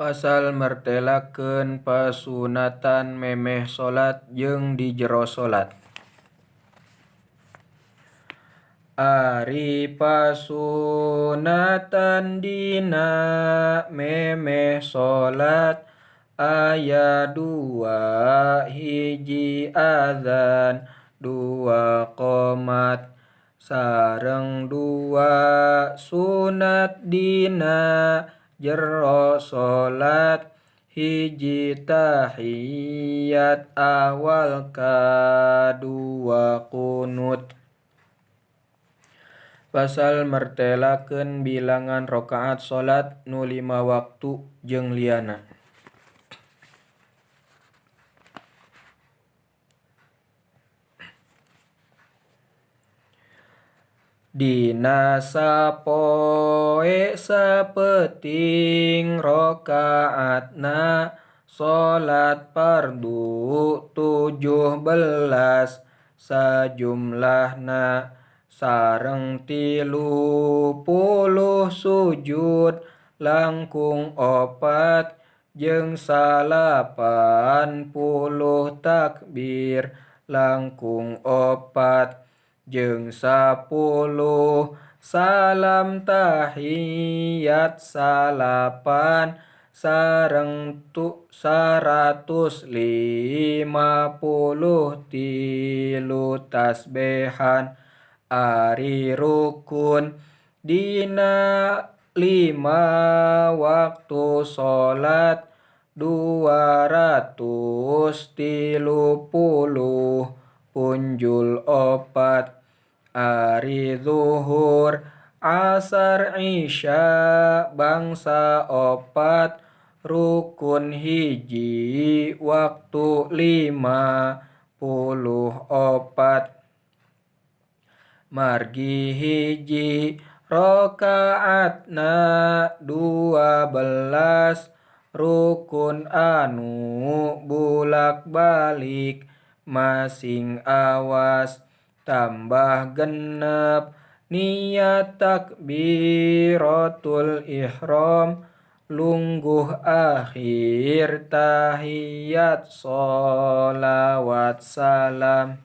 Pasal mertelakeun pasunatan memeh salat jeung di jero salat. Ari pasunatan dina memeh salat aya dua, hiji adzan dua qomat sareng dua sunat dina jero salat, hiji tahiyat awal kadua qunut. Pasal mertelakeun bilangan rakaat salat nu lima waktu jeung lianna. Dina sapoe sapeuting rakaatna salat fardu 17 sajumlahna sareng 30 sujud langkung 4 jeung 90 takbir langkung 4 jeung 10 salam tahiyat 9 sareng 153 tasbehan. Ari rukun dina 5 waktu salat 230 punjul 4. Ari zuhur asar isya bangsa 4 rukun hiji waktu 54. Margi hiji rakaatna 12 rukun anu bulak-balik masing awas tambah 6 niat takbiratul ihram lungguh akhir tahiyat sholawat salam.